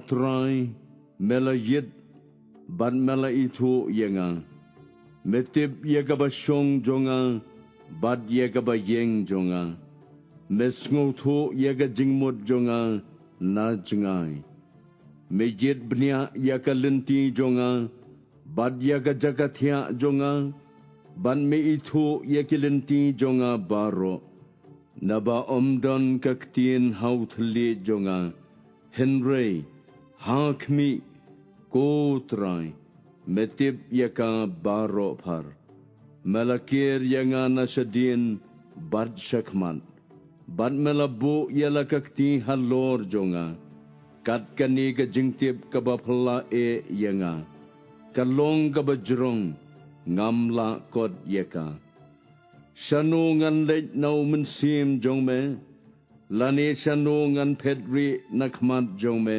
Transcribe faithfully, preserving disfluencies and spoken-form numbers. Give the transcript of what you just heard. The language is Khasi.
Trai, me la ïit bad me la ithuh ïa nga. Me tip ïa kaba shong jong nga bad ïa kaba ïeng jong nga. Me sngewthuh ïa ka jingmut jong nga na jngai. Me ïit bniah ïa ka lynti jong nga bad ïa ka jaka thiah jong nga, bad me ithuh ïa ki lynti jong nga baroh. Naba ym don ka ktien ha u thylliej jong nga, hynrei ha khmih, ko Trai, me tip ïa ka baroh phar. Me la ker ïa nga na shadien bad shakhmat, bad me la buh ïa la ka kti halor jong nga. Kat kane ka jingtip kaba phylla eh ïa nga ka long kaba jrong, ngam lah kot ïa ka. Shano ngan leit na u mynsiem jong me? Lane shano ngan phet rieh na khmat jong me?